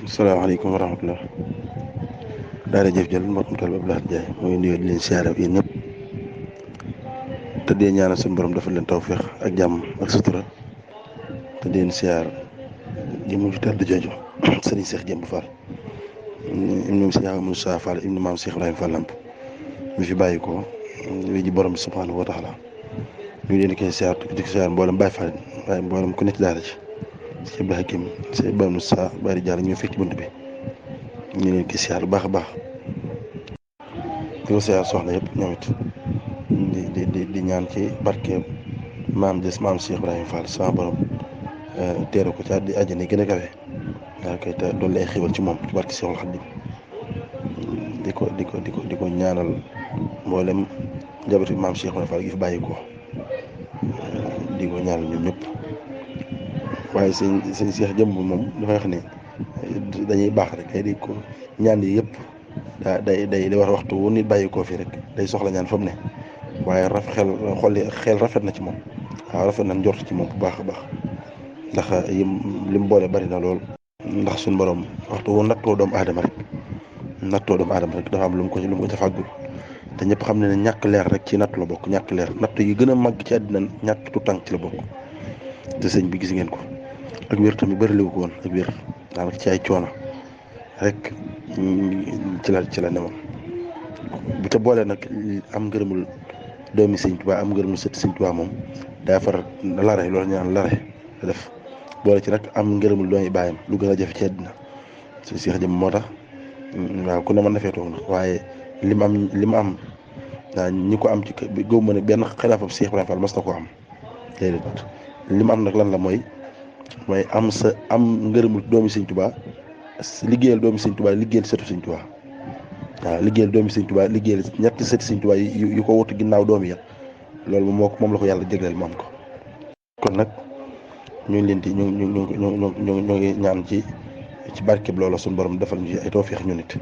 asalaamaaleykum wa rahmatulah. daara jëf jël mbokkum tal Abdou Lahad Ndiaye mooy nuyoo di leen siyaare yéen ñëpp te di ñaanal suñu borom dafa leen tawféex ak jàmm ak sutura te di leen siyaar jëmu fi tedd jooju sëriñ Cheikh Jëmb Fall ibnu Cheikh Moussa Fall ibnu maam Cheikh Ibrahima Fall Lamp mi fi bàyyi ko wi ji borom bi subhaanahu wa taala ñu ngi leen di koy siyaar di ko siyaar mboolem Baye Fall waaye mboolem ku nekk ci daara ci si Abdou Hakim si Baye Moussa bari jaar ñu fekk ci bunt bi ñu leen di siyaar bu baax a baax di ko siyaar soxna yëpp ñoom it di ñaan ci barke maam des maam Cheikh Ibrahima Fall sama borom teeru ko ci àjjana gën a kawe daa koy te dolli ay xiwal ci moom ci barke Cheikhul Khadim di ko ñaanal mboolem njabootu maam Cheikh Ibrahima Fall gi fi bàyyi ko di ko ñaanal ñoom ñëpp waaye sëñ Cheikh Jëmb moom dafay wax ne dañuy baax rek day di ko ñaan yi yëpp day war waxtu wu nit bàyyi koo fii rek day soxla ñaan fa mu ne waaye xel rafet na ci moom waaw rafet na njort ci moom bu baax a baax ndax lim boole bari na lool. ndax suñu borom waxtu wu nattoo doomu aadama rek dafa am lu mu ko ca fàggul te ñëpp xam ne ne ñàkk leer rek ci natt la bokk. ñàkk leer natt yi gën a màgg ci àddina ñàkk tu tànk ci la bokk te sëñ bi gis ngeen ko ak wér tamit bëri liwu ko woon ak wér daanaka ci ay coono rek ci la newoon bu ca boolee nag am ngërëmul doomi sëñ Tuubaa am ngërëmul sëti sëñ Tuubaa moom daa far lare loolu ñu naan lare la def boole ci nag am ngërëmul doomi baayam lu gën a jafe ci àddina si Cheikh Jëmb moo tax waaw ku ne mën na fee toog nag waaye li mu am waaw ñi ko am ci góob ma ne benn xilaafam Cheikh Ibrahima Fall mas na koo am déedéet li mu am nag lan la mooy am ngërëmul doomi sëñ Tuubaa liggéeyal doomi sëñ Tuubaa liggéeyal sëtu sëñ Tuubaa waaw liggéeyal doomi sëñ Tuubaa liggéeyal ñetti sëti sëñ Tuubaa yu ko wutu ginnaaw doomi ya loolu moom la ko yàlla jégleel mu am ko kon nag ñu ngi ñaan ci barkeb loola suñu borom defal ñu ci ay tawfeex ñu nit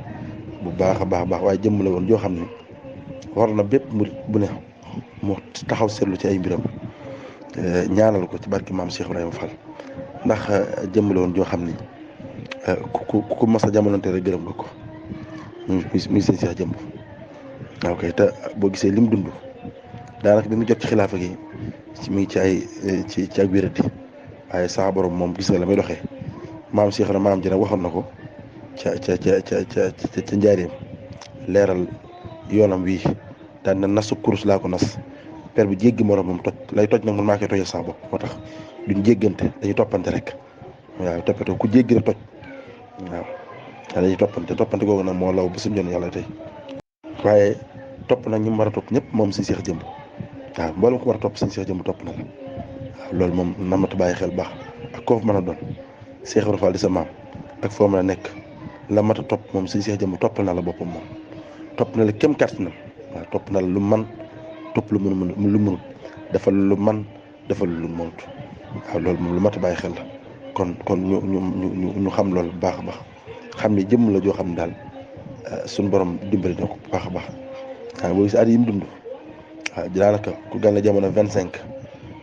bu baax a baax waaye jëmm la woon joo xam ne war na bépp murit bu ne mu taxaw seetlu ci ay mbiram ñaanal ko ci barke maam Cheikh Ibrahima Fall ndax jëmm la woon joo xam ne ku mas a jamonante rek gërëm nga ko muy sëñ Cheikh Jëmb waaw kay te boo gisee lim dund daanaka bi mu jot ci xilaafa gi mi ngi ci ay ci ak wéradi waaye saa borom moom gis nga la muy doxee maam Cheikh na maam ji nag waxoon na ko ca njaareem leeral yoonam wii daan na nasu kurus laa ko nas per bi jéggi moromam toj lay toj nag man maa koy tojal sama bopp moo tax duñ jéggante dañuy toppante rek waaw toppatoo ku jéggi rek toj waaw dañuy toppante googu nag moo law ba suñu yoon yàlla tey waaye topp nag ñu mu war a topp ñëpp moom si Cheikh Jëmb waaw mboolem ko war a topp si Cheikh Jëmb topp na la waaw loolu moom namata bàyyi xel baax ak koo fa mën a doon Cheikh Ibrahima Fall di sa maam ak foo mën a nekk la mat a topp moom si Cheikh Jëmb topp na la boppam moom topp na la kem kàttanam waaw topp na la lu man topp lu mënut defal lu man defal lu mënut waaw loolu moom lu mat a bàyyi xel la kon ñu xam loolu bu baax a baax xam ne jëmm la joo xam ne daal suñu borom dimbali na ko bu baax a baax waaw boo gis at yi mu dund waaw daanaka ku gàll jamono 25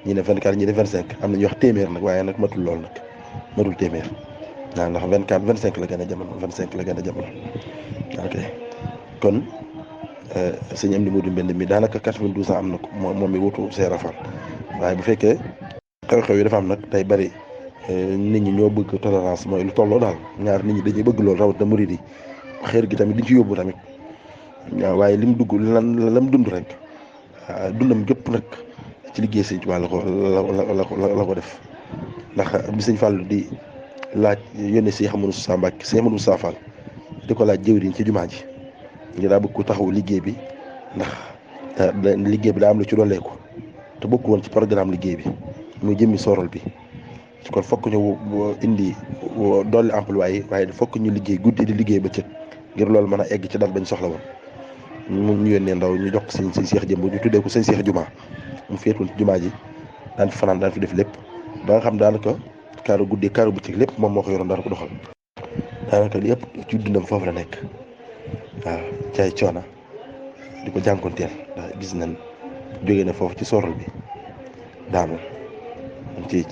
ñi ne 24 ñi ne 25 am na ñuy wax téeméer nag waaye nag matul lool nag matul téeméer waaw ndax 25 la gën a jamono 25 la gën a jamono ok kon sëñ am di Modou Mbend mi daanaka 92 ans am na ko moom mi wutu Cheikh Fall waaye bu fekkee xew-xew yi dafa am nag tey bari nit ñi ñoo bëgg tolérance mooy lu tolloo daal ñaar nit ñi dañuy bëgg loolu rawat na murid yi xeer gi tamit diñ ci yóbbu tamit waaw waaye lim dugg lam dund rek dundam gépp nag ci liggéey sëñ Tuubaa la ko def ndax bi sëñ Fall di laaj yónnee si Amadou Moussa Mbacke si Amadou Moussa Fall di ko laaj jëwriñ ci jumaa ji ngi daa bëgg ko taxaw liggéey bi ndax liggéey bi daa am lu ci dooleeku te bokk woon ci programme liggéey bi muy jëmmi sorol bi kon fokk ñu indi dolli emploi yi waaye fokk ñu liggéey guddi di liggéey bëccëg ngir loolu mën a egg ci dal bañ soxla woon ñu yónnee ndaw ñu jox ko sëñ Cheikh Jëmb ñu tuddee ko sëñ Cheikh Juma mu féetoon ci jumaa ji daan fi fanaan daan fi def lépp ba nga xam daanaka kaaru guddi kaaru bëccëg lépp moom moo ko yoroon daan ko doxal daanaka li ëpp ci dundam foofu la nekk waaw caay coona di ko jànkonteel ndax gis nañ jóge na foofu ci sorol bi daanu ci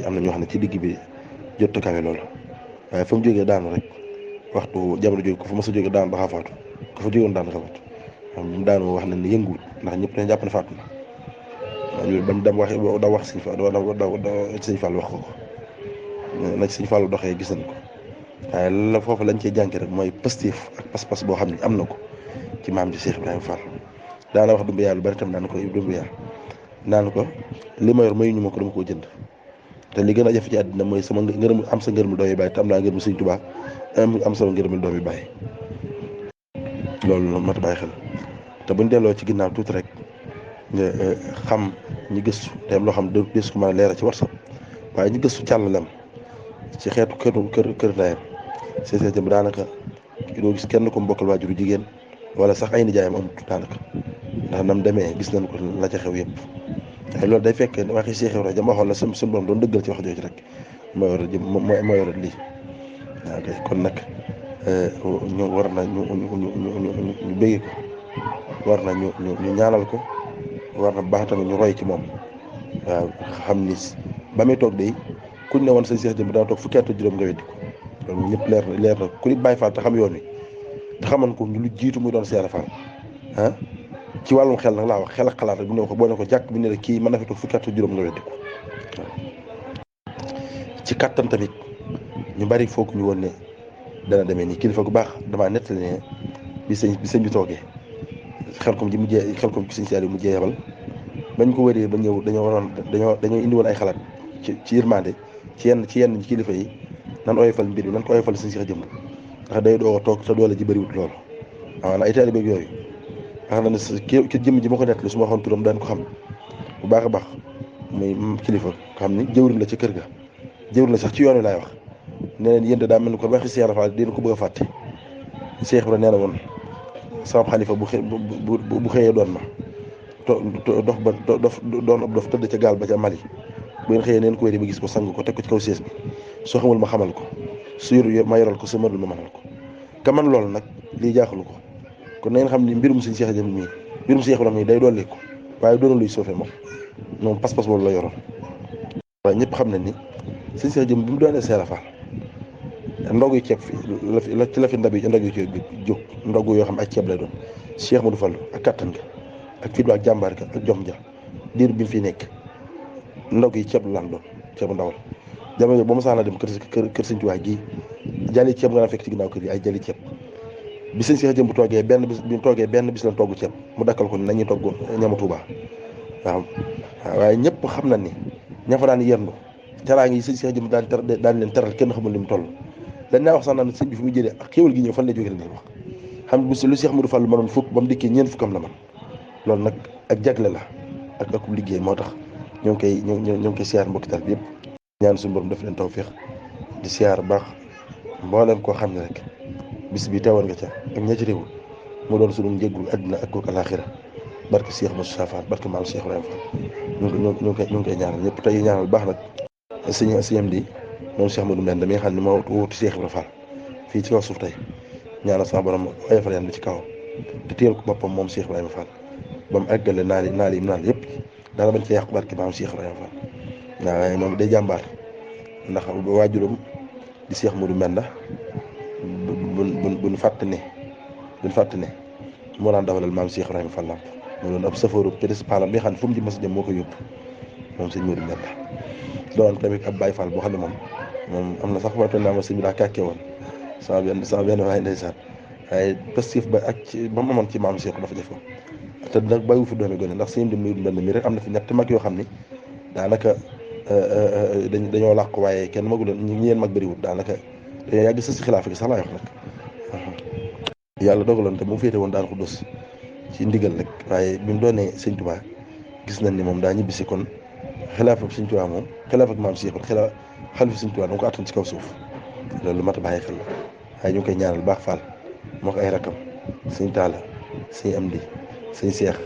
am na ñoo xam ne ci digg bi jot a kawe loolu waaye fa mu jógee daanu rek waxtu jamono jóge ko fa mos a jógee daanu ba xaafaatu ko fa jógoon daanu xafaatu xam mu daanu wax na ne yënguwut ndax ñëpp dañu jàpp ne faatu na loolu bañ dem wax sëñ Fall sëñ Fall wax ko nag sëñ Fall doxee gis nañ ko waaye la foofu lañ cey jànke rek mooy positif ak pas-pas boo xam ne am na ko ci maam ji Cheikh Ibrahima Fall daana wax dumbu yàlla lu bari tam naan ko dumbu yàlla naan ko li ma yor mayuñu ma ko dama koo jënd te li gën a jafe ci àddina mooy sama ngërëm am sa ngërëmu doom yi bàyyi te am naa ngërëmu sëñ Tuubaa am sama ngërëmu doom yi bàyyi loolu noonu mat a bàyyi xel te buñ delloo ci ginnaaw tuuti rek nga xam ñi gëstu te loo xam ne des ko mën a leeral ci WhatsApp waaye ñi gëstu càllalem ci xeetu kër ndayam Cheikh Jëmb daanaka doo gis kenn ko mbokkal waajuru jigéen wala sax ay nijaayam amut daanaka ndax nam demee gis nañ ko la ca xew yëpp waaye loolu day fekk waxi Cheikh Ibrahima jëm waxoon la suñu borom doon dëggal ci wax jooju rek moo yor lii waaw kay kon nag ñu war na ñu bëgg ko war na ñu ñaanal ko war na baax tamit ñu roy ci moom waaw xam ni ba muy toog de kuñ ne woon sëñ Cheikh Jëmb dana toog fukki at ak juróom nga weddi ko loolu ñëpp leer na ku nit Baay Faal te xam yoon wi te xaman ko lu jiitu muy doon Seera Faal ah ci wàllum xel nag laa wax xel ak xalaat rek bu ne ko boo ne ko jàkk bi ne la kii mën na fi toog fukki at ak juróom nga weddi ko ci kattan tamit ñu bari foog ñu woon ne dana demee nii kilifa gu baax damaa nettali ne bi sëñ bi toogee xel kom ci sëñ Saaliw mu mujjee yebal bañ ko wëree ba ñëw dañoo indi woon ay xalaat ci yërmande ci yenn kilifa yi nan oyofal mbir mi nan ko oyofal sëñ Cheikh Jëmb ndax day doo toog te doole ji bëriwut loolu waaw na ay taalibe yooyu wax na ne ki jëmm ji ma ko nettali su ma waxoon turam daan ko xam bu baax a baax muy kilifa nga xam ni jëwriñ la ci kër ga jëwriñ la sax ci yoon wi laay wax ne leen yéen daa mel ni ko waxi Cheikh Rafal dina ko bëgg a fàtte Cheikh Ibrahima nee na woon sama xalifa bu xëyee doon ma dox ba doon ab dof tëdd ca gaal ba ca Mali bu ngeen xëyee neen ko wéri ba gis ko sang ko teg ko ci kaw sées bi soo xamul ma xamal ko su yor ma yoral ko su mënul ma mënal ko ka man loolu nag lii jaaxalu ko kon na ngeen xam ni mbirum sëñ Cheikh Jëmb mii mbirum Cheikh Ibrahima mii day dolli ko waaye doona luy suufee moom pas-pas boobu la yoroon waaye ñëpp xam nañ ni sëñ Cheikh Jëmb bi mu doonee Seera Faal ndogu ceeb fi la fi ndab yi ci jóg ndogu yoo xam ay ceeb lay doon Cheikh Modou Fall ak kattan ga ak fit ak jàmbaar ga ak jom ja diir bi mu fi nekk ndog yi ceeb la laan doon ceebu ndawal jamono ba mu saana dem kër sëñ Tuubaa gii jali ceeb nga daan fekk ci ginnaaw kër yi ay jali ceeb bi sëñ Cheikh Jëmb toogee benn bis lañ togg ceeb mu dakkal ko ni nañuy togg ñamu Tuubaa waaw waaye ñëpp xam na ni ña fa daan yendu teraange yi sëñ Cheikh Jëmb daan leen teral kenn xamul ni mu toll dañ naa wax sax naan sëñ bi fi mu jëlee ak xéwal gi ñëw fan la jógee leen wax xam ne lu Cheikh Modou Fall mënoon fukk ba mu dikkee ñeent fukkam la man loolu nag ak jagle la ak liggéey moo tax ñoo ngi koy siyaar mbokki taal bi yëpp ñaan suñu borom def leen tawfeex di siyaar baax mboolem koo xam ne rek bis bi teewoon nga ca ak ña ci réew mu doon suñu njëggul àddina ak kook alaaxira barke Cheikh Moussa Fall barke maam Cheikh Ibrahima Fall ñu ngi koy ñaanal ñëpp tey ñaanal baax nag sëñ di moom Cheikh Modou Mbène mi nga xam ne moo wuti Cheikh Ibrahima Fall fii ci kaw suuf tey ñaanal sama borom oyofal yan bi ci kaw te téyel ko boppam moom Cheikh Ibrahima Fall ba mu eggale naal yi mu naal yëpp dara bañ ci yàqu barke maam Cheikh Ibrahima Fall waaye moom day jàmbaar ndax waajuram di Cheikh Modou Mbène buñ fàtte ne moo daan dawalal maam Cheikh Ibrahima Fall lamp mu doon ab safaaru principal am bi nga xam ne fu mu ji mas jëm moo ko yóbbu moom sëñ Modou Mbène doon tamit ab Baye Fall boo xam ne moom am na sax waxtu naa ma sëñ bi daa kàkkee woon sama benn waaye ndeysaan waaye pastif ba ak ci ba mu amoon ci maam Cheikh dafa jëfoon te nag bàyyiwu fi doomi gone ndax sëñ bi Modou Mbène mi rek am na fi ñetti mag yoo xam ni daanaka dañoo làq waaye kenn magu leen ñi leen mag bëriwul daanaka dañoo yàgg sa si xilaafa gi sax laay wax nag yàlla dogaloon te mu féete woon daan ko dos ci ndigal rek waaye bi mu doonee sëñ Tuubaa gis nañ ni moom daa ñibbisi kon xilaafa sëñ Tuubaa moom xilaafa ak maam Cheikh xalifa sëñ Tuubaa danga ko attan ci kaw suuf loolu lu mat a bàyyi xel la waaye ñu ngi koy ñaanal baax Fall moo ko ay rakam sëñ Taala sëñ Amdi sëñ Cheikh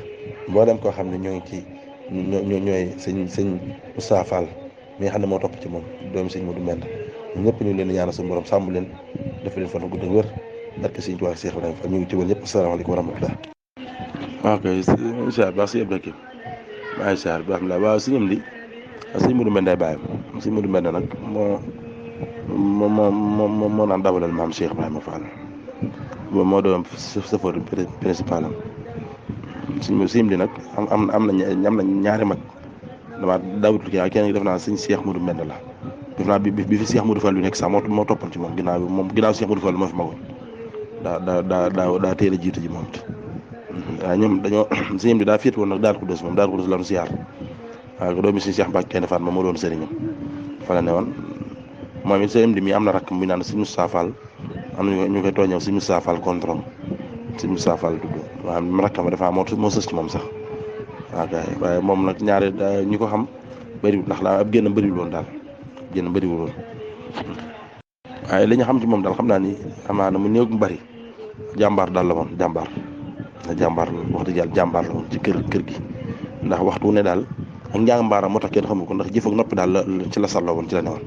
mboolem koo xam ne ñoo ngi ci ñooy sëñ Moustapha Fall mi nga xam ne moo topp ci moom doomu sëñ Modou Mbène ñëpp ñu ngi leen di ñaanal suñu borom sàmm leen def leen fan gudd ak wér barke sëñ Tuubaa Cheikh Ibrahima Fall ñu ngi ci woon ñëpp asalaamaaleykum wa rahmatulah. waaw kay incha allah si Ibrahima maa ngi siyaar bi alhamdulilah waaw sëñ Amdi sëñ Modou Mbène day bàyyam sëñ Modou Mbène nag moo naan dawalal maam Cheikh Ibrahima Fall moo doon chauffeur principal am suñu sim di nag am na ñaari mag damaa daawutul kii kenn def naa sëñ Cheikh Modou Mbend la def naa bi fi Cheikh Modou Fall bi nekk sax moo toppoon ci moom ginnaaw Cheikh Modou Fall moo fi magoon daa teel a jiitu ji moom it waaw ñoom dañoo sëñ bi daa féet woon nag Daaru Xudoos moom Daaru Xudoos la ñu siyaar waaw ko doomi sëñ Cheikh Mbacke kenn Fall moo doon sëriñam fa la ne woon moom it sëñ mi am na rakk mu naan sëñ Moustapha Fall am na ñu koy tooñëw sëñ Moustapha Fall contrôle sëñ Moustapha Fall tudd waaw rakkam dafa moo sës ci moom sax waaw kay waaye moom nag ñaare ñi ko xam bëriwul ndax la ab génn bëriwul woon daal génn bëriwul woon waaye li ñu xam ci moom daal xam naa ni amaana mu néew mu bëri jàmbaar daal la woon jàmbaar la wax dëgg yàlla jàmbaar la woon ci kër gi ndax waxtu ne daal ak njàmbaaram moo tax kenn xamu ko ndax jëf ak noppi daal ci la salloo woon ci la ne woon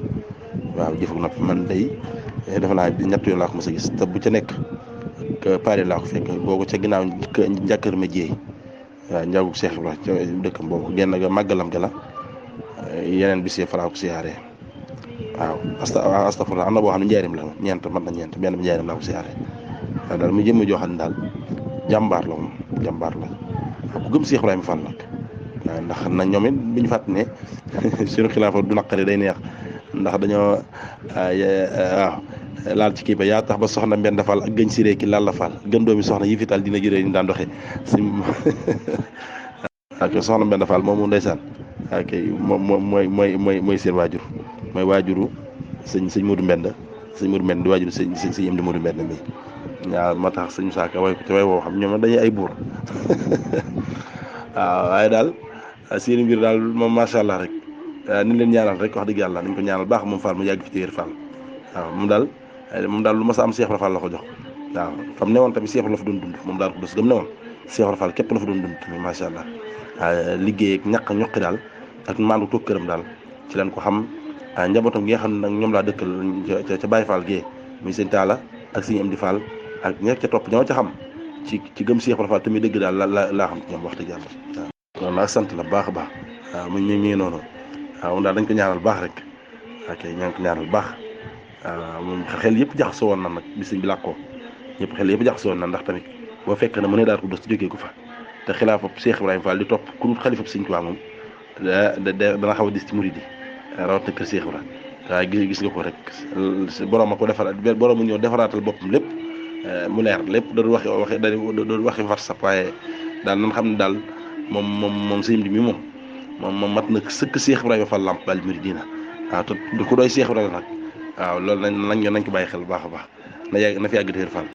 waaw jëf ak noppi man day defe naa ñett yoon laa ko mos a gis te bu ca nekk pare laa ko fekk boobu ca ginnaaw njàkkër ma jéey waaw njàggug Cheikh Ibrahima ca dëkkam boobu genn ga màggalam ga la yeneen bis yi fa laa ko siyaaree waaw astafurlah am na boo xam ne njaarim la ñeent mat na ñeent benn bi njaarim laa ko siyaaree waaw daal mu jëmm joo xam ne daal jàmbaar la moom jàmbaar la waaw ku gëm Cheikh Ibrahima Fall nag waaw ndax na ñoom it bi ñu fàtt ne suñu xilaafa du naqari day neex ndax dañoo waaw laal ci kii ba yaa tax ba soxna Mbenda Fall ak gëñ siree ki laal la Fall gën doomi soxna yi fi taal dina jëree ñu daan doxee ak soxna Mbenda Fall moomu ndeysaan ak mooy seen waajur mooy waajuru sëñ Modou Mbenda di waajuru sëñ am di Modou Mbenda mi waaw ma tax sëñ Saaka way ko ci way woo xam ñoom dañuy ay buur waaw waaye daal seen mbir daal moom macha allah rek ni leen ñaanal rek wax dëgg yàlla nañ ko ñaanal baax moom Fall mu yàgg fi ci wér Fall waaw moom daal lu ma sa am Cheikh Ibra Fall la ko jox waaw fam ne woon tamit Cheikh la fa doon dund moom daal ko dos gëm ne woon Cheikh Ibra Fall képp la fa doon dund tamit macha allah waaw liggéey ak ñaq ñoqi daal ak maandu toog këram daal ci leen ko xam njabootam gi nga xam ne nag ñoom laa dëkkal ca Baye Fall gee muy sëñ Talla ak sëñ Amdi Fall ak ñekk ca topp ñoo ca xam ci gëm Cheikh Ibra Fall tamit dëgg daal laa xam ci ñoom wax dëgg yàlla waaw loolu nag sant la baax a baax waaw mu ngi noonu waaw moom daal dañ ko ñaanal baax rek ok ñoo ngi ko ñaanal baax waaw moom xel yëpp jaxasoo woon na nag bi sëñ bi làkkoo ñëpp xel yëpp jaxasoo woon na ndax tamit boo fekk na mu ne daal ko dos jógee ko fa te xilaafa Cheikh Ibrahima Fall di topp ku dul xalifa sëñ Tuubaa moom dana xaw a dis ci murid yi rawat na kër Cheikh Ibrahima waaye gis nga ko rek borom a ko defaraat borom mu ñëw defaraatal boppam lépp mu leer lépp doon waxi WhatsApp waaye daal nan xam ne daal moom sëñ bi mi moom mat na sëkk Cheikh Ibrahima Fall lamp bal muridina waaw te ku doy Cheikh Ibrahima nag waaw loolu nañ ko bàyyi xel bu baax a baax na fi yàgg téer Fall